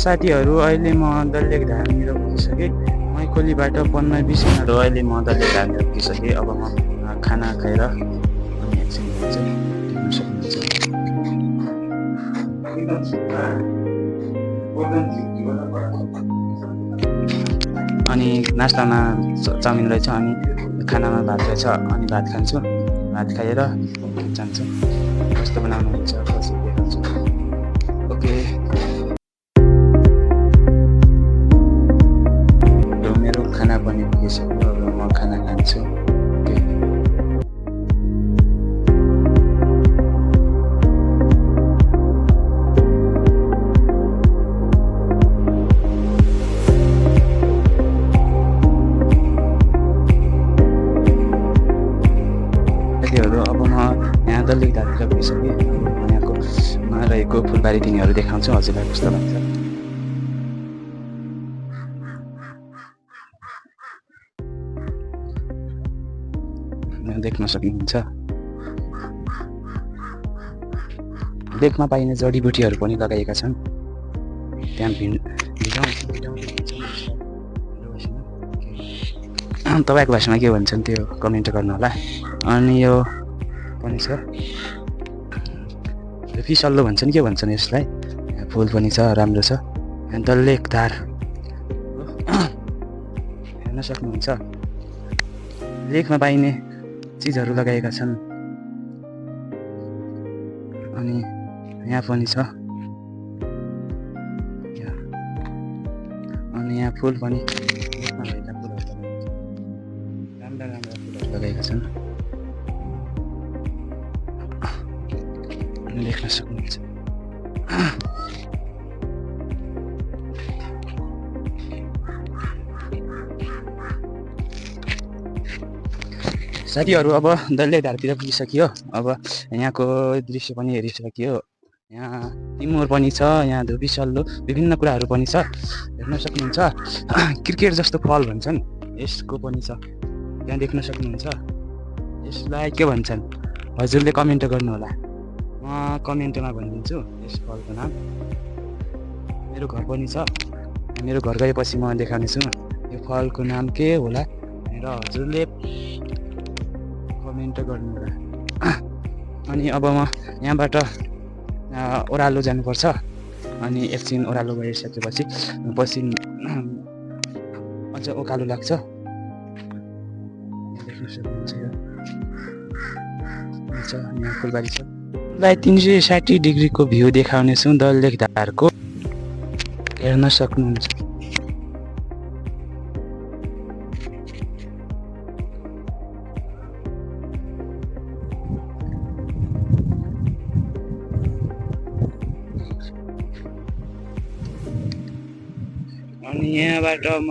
साथीहरू, अहिले म दल्लेक धामनिर पुगिसकेँ। मैखोलीबाट 15-20 मिनट अहिले म दल्लेक धामनिर पुगिसकेँ। अब म खाना खाएर अनि एकछिन चाहिँ देख्न सक्नुहुन्छ। अनि नास्तामा चाउमिन रहेछ, अनि खानामा भात रहेछ, अनि भात खान्छु। भात खाएर जान्छु। कस्तो बनाउनुहुन्छ कसरी देखाउँछु। ओके, मेरो खाना पनि पुगिसक्यो। अब म खाना खान्छु। ओके, अब म यहाँ दल्लेक धामतिर पुगिसकेँ। यहाँको रहेको फुलबारी तिनीहरू देखाउँछु हजुरलाई कस्तो लाग्छ। देख्न सक्नुहुन्छ। लेकमा पाइने जडीबुटीहरू पनि लगाएका छन्। त्यहाँ तपाईँको भाषामा के भन्छन् त्यो कमेन्ट गर्नु होला। अनि यो पनि छ फिसल्लो भन्छन्, के भन्छन् यसलाई। फुल पनि छ, राम्रो छ। दल्लेक धार हेर्न सक्नुहुन्छ। लेकमा पाइने चिजहरू लगाएका छन्। अनि यहाँ पनि छ। अनि यहाँ फुल पनि लेकमा भएका फुलहरू राम्रा राम्रा फुलहरू लगाएका छन्। देख्न सक्नुहुन्छ। साथीहरू, अब दल्लेक धारतिर पुगिसक्यो। अब यहाँको दृश्य पनि हेरिसक्यो। यहाँ टिमुर पनि छ, यहाँ धुपीसल्लो विभिन्न कुराहरू पनि छ, हेर्न सक्नुहुन्छ। क्रिकेट जस्तो फल भन्छन् यसको पनि छ, त्यहाँ देख्न सक्नुहुन्छ। यसलाई के भन्छन् हजुरले कमेन्ट गर्नु होला। म कमेन्टमा भनिदिन्छु यस फलको नाम। मेरो घर पनि छ, मेरो घर गएपछि म देखाउनेछु यो फलको नाम के होला र हजुरले कमेन्ट गर्नु होला। अनि अब म यहाँबाट ओह्रालो जानुपर्छ। अनि एकछिन ओह्रालो गइसकेपछि पछि अझ उकालो लाग्छ। देख्न सक्नुहुन्छ यहाँ फुलबारी छ। 360 डिग्रीको भ्यू देखाउनेछु दल्लेक धारको, हेर्न सक्नुहुन्छ। अनि यहाँबाट म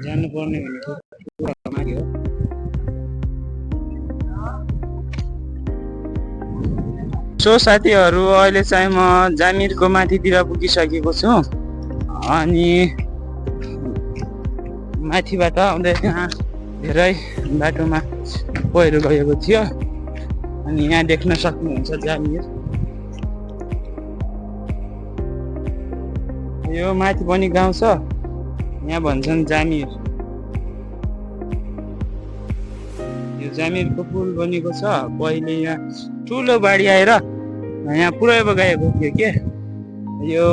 जानुपर्ने भनेको माग्यो। सो साथीहरू, अहिले चाहिँ म जामिरको माथितिर पुगिसकेको छु। अनि माथिबाट आउँदै यहाँ धेरै बाटोमा पहिरो गएको थियो। अनि यहाँ देख्न सक्नुहुन्छ जामिर। यो माथि पनि गाउँ छ, यहाँ भन्छन् जामिर। यो जामिरको पुल बनेको छ। पहिले यहाँ ठुलो बाढी आएर यहाँ पुरै बगाएको थियो के। यो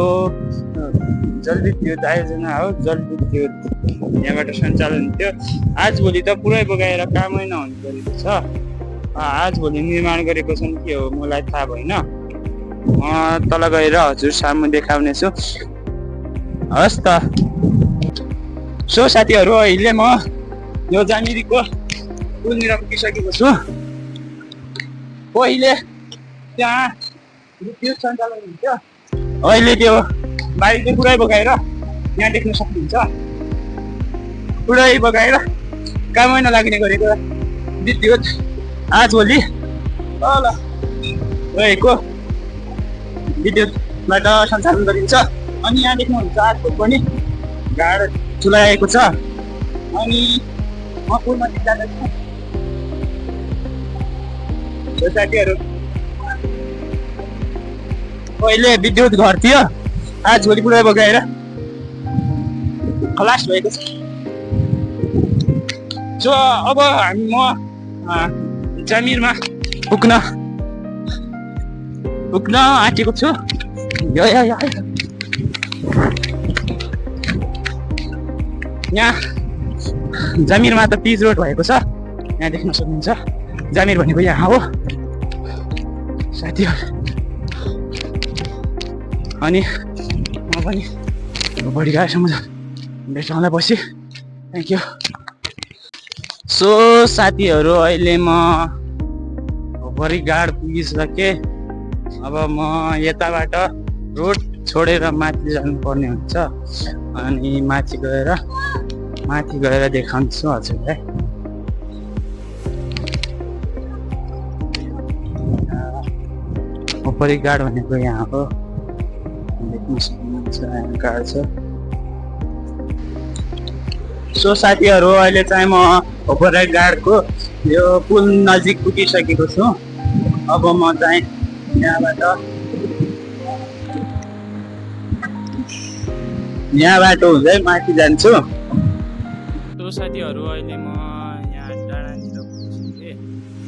जलविद्युत आयोजना हो, जलविद्युत यहाँबाट सञ्चालन थियो। आजभोलि त पुरै बगाएर कामै नहुने गरेको छ। आजभोलि निर्माण गरेको छन् के हो मलाई थाहा भएन। म तल गएर हजुर सामु देखाउने छु। हस् त। सो साथीहरू, अहिले म यो जामिरीको पुलनिर पुगिसकेको छु। पहिले त्यहाँ विद्युत सञ्चालन हुन्थ्यो, अहिले त्यो बाढी चाहिँ पुरै बगाएर यहाँ देख्न सक्नुहुन्छ। पुरै बगाएर कामै नलाग्ने गरेको विद्युत आजभोलि तल रहेको विद्युतबाट सञ्चालन गरिन्छ। अनि यहाँ देख्नुहुन्छ आजको पनि गाड चुलाएको छ। अनि म पुलमाथि जाँदैछु। साथीहरू, पहिले विद्युत घर थियो, आज भोलि पुरा बगाएर खलास भएको छ। सो अब म जामिरमा पुग्न आँटेको छु। यहाँ जामिरमा त पिच रोड भएको छ, यहाँ देख्न सक्नुहुन्छ। जामिर भनेको यहाँ हो साथीहरू। अनि म पनि बढी गाडीसम्म भेट्टाउँदा पछि थ्याङ्क यू। सो साथीहरू अहिले म बरिघाट पुगिसकेँ। अब म यताबाट रोड छोडेर माथि जानुपर्ने हुन्छ अनि माथि गएर देखाउँछु हजुरलाई। बरिघाट भनेको यहाँ हो, देख्न सक्नुहुन्छ यहाँ गाड छ। सो साथीहरू अहिले चाहिँ म बरिघाटको यो पुल नजिक पुगिसकेको छु। अब म चाहिँ यहाँबाट हुँदै माथि जान्छु। सो साथीहरू अहिले म यहाँ डाँडानिर पुगिसकेँ।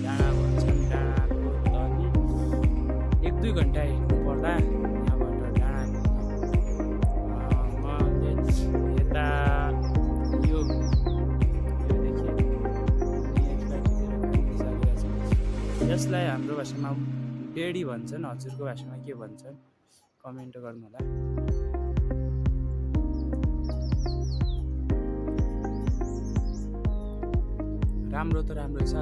डाँडा भन्छन्, डाँडाको तली 1-2 घन्टा हिँड्नु पर्दा यहाँबाट डाँडा मैले यता यसलाई हाम्रो भाषामा बेडी भन्छन्, हजुरको भाषामा के भन्छन् कमेन्ट गर्नु होला। राम्रो त राम्रो छ,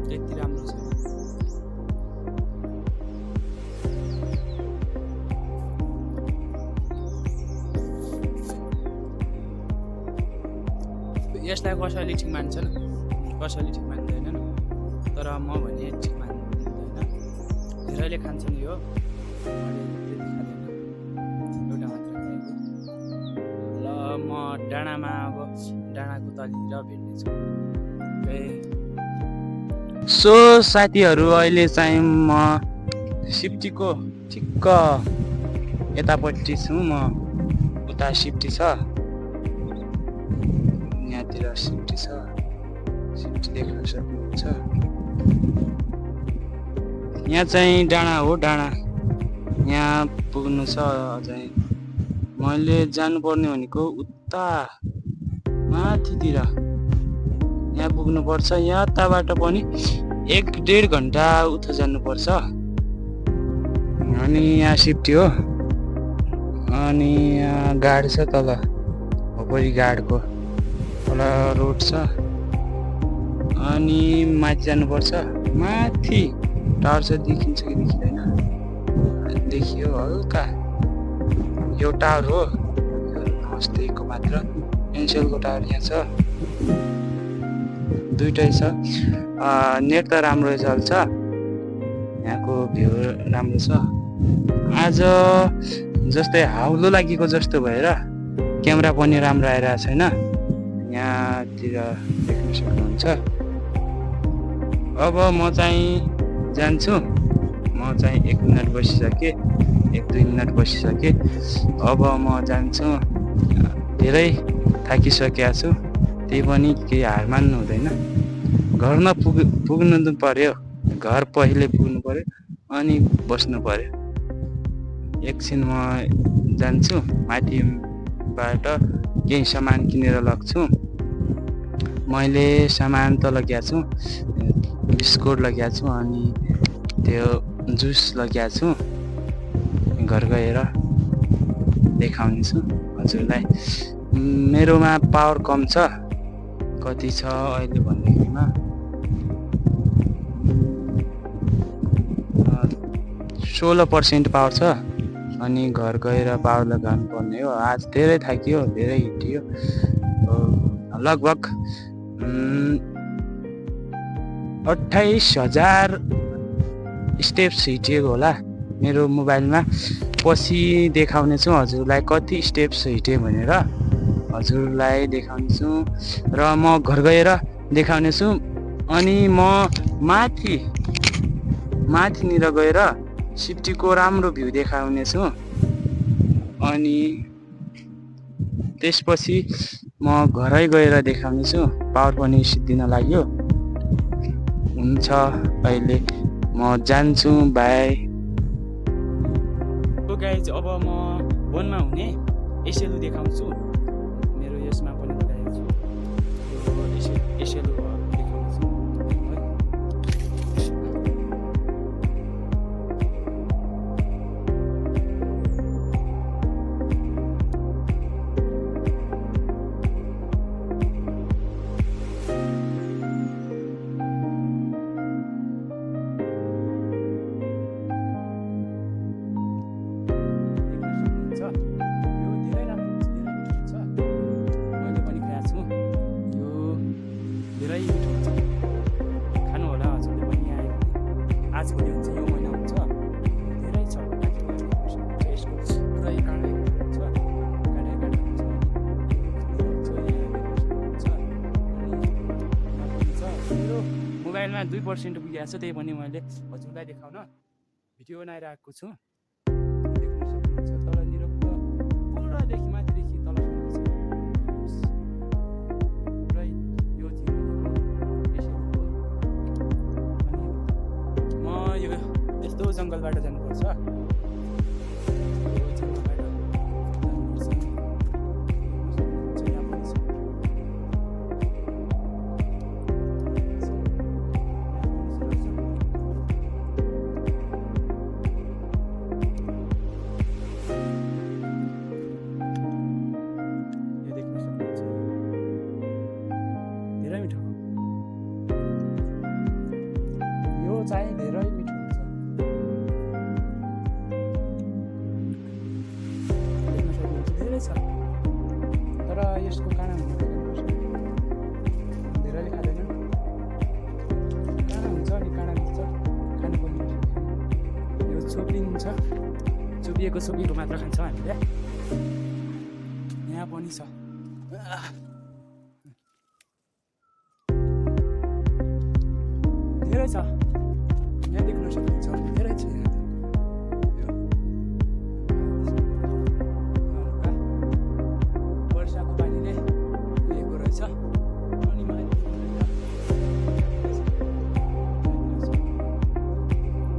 त्यति राम्रो छ। यसलाई कसैले ठिक मान्छन्, कसैले ठिक मान्दैनन्, तर म भने ठिक मान्दैन। धेरैले खान्छन् यो, एउटा मात्र खाएको। ल म डाँडामा अब डाँडाको तलतिर भेट्नेछु। सो साथीहरू अहिले चाहिँ म सिफ्टीको ठिक्क यतापट्टि छु। म उता सिफ्टी छ, यहाँतिर सिफ्टी छ, सिफ्टी देख्न सक्नुहुन्छ। यहाँ चाहिँ डाँडा हो, डाँडा यहाँ पुग्नु छ अझै। मैले जानुपर्ने भनेको उता माथितिर यहाँ पुग्नुपर्छ। यताबाट पनि 1-1.5 घन्टा उता जानुपर्छ। अनि यहाँ सिफ्टी हो, अनि यहाँ गाड छ तल, बरिघाटको तल रोड छ। अनि माथि जानुपर्छ, माथि टावर चाहिँ देखिन्छ कि देखिँदैन, देखियो हल्का, यो टावर हो नमस्तेको मात्र। एनसेलको टावर यहाँ छ, दुइटै छ। नेट त राम्रो चल्छ, यहाँको भ्यू राम्रो छ। आज जस्तै हाउलो लागेको जस्तो भएर क्यामेरा पनि राम्रो आइरहेको छैन, यहाँतिर देख्न सक्नुहुन्छ। अब म चाहिँ जान्छु, म चाहिँ 1 मिनट बसिसकेँ, 1-2 मिनट बसिसकेँ। अब म जान्छु, धेरै थाकिसकेको छु, त्यही पनि केही हार मान्नु हुँदैन। घरमा पुग्नु पर्यो, घर पहिले पुग्नु पर्यो अनि बस्नु पर्यो। एकछिन म जान्छु, माथिबाट केही सामान किनेर लग्छु। मैले सामान त लगेको छु, बिस्कुट लगेको छु अनि त्यो जुस लगेको छु। घर गएर देखाउनेछु हजुरलाई। मेरोमा पावर कम छ, कति छ अहिले भन्दाखेरिमा 16% पावर छ। अनि घर गएर पावर लगाउनु पर्ने हो। आज धेरै थाकियो, धेरै हिँडियो, लगभग 28,000 स्टेप्स हिँडिएको होला मेरो मोबाइलमा। पछि देखाउने छु हजुरलाई कति स्टेप्स हिँडेँ भनेर, हजुरलाई देखाउनेछु र म घर गएर देखाउने छु। अनि म माथिनिर गएर सिटीको राम्रो भ्यू देखाउने छु। अनि त्यसपछि म घरै गएर देखाउने छु। पावर पनि सिद्धिन लाग्यो। हुन्छ अहिले म जान्छु, बाई। गाइज अब म वनमा हुने एसेलु देखाउँछु। मेरो यसमा पनि लगाएको छु एसेलु देखाउँछु है। आजभोलि हुन्छ, यो महिना हुन्छ, धेरै छ। यसको पुरै काँडै हुन्छ, काँडै हुन्छ। मेरो मोबाइलमा 2% पुगेको छ, त्यही पनि मैले हजुरलाई देखाउन भिडियो बनाइरहेको छु। देख्न सक्नुहुन्छ तलनिर पुरादेखि माथिदेखि तलसम्म पुरै यो यो यस्तो जङ्गलबाट जानुपर्छ। धेरै मिठो, यो चाहिँ धेरै मिठो हुन्छ। देख्न सक्नुहुन्छ धेरै छ, तर यसको काँडा हुन धेरैले खाँदैन। काँडा हुन्छ अनि काँडा मिल्छ, खानु पनि। यो छोपिन्छ, छोपिएको मात्र खान्छ हामीले। यहाँ पनि छ, धेरै छ। यहाँ देख्न सक्नुहुन्छ धेरै छ। वर्षाको पानीले उयोको रहेछ। अनि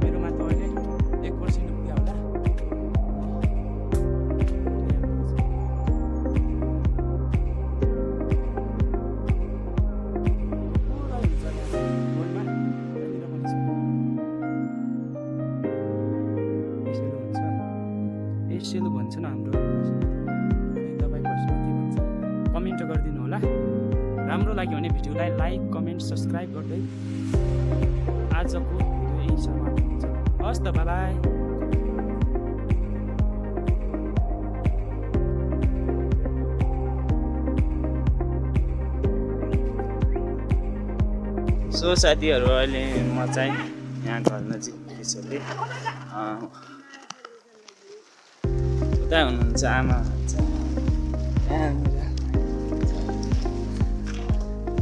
मेरोमा त अहिले 1% पुग्यो होला। एसेलु भन्छन् हाम्रो। तपाईँ प्रश्न के भन्छ कमेन्ट गरिदिनु होला। राम्रो लाग्यो भने भिडियोलाई लाइक, कमेन्ट, सब्सक्राइब गर्दै आजको भिडियो यही समाप्त हुन्छ। हस् त, बाई। सो साथीहरू, अहिले म चाहिँ यहाँ घर नजिक त्यसैले उता हुनुहुन्छ आमा हुन्छ यहाँनिर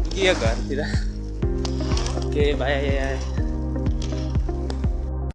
पुग्यो घरतिर। Okay, by.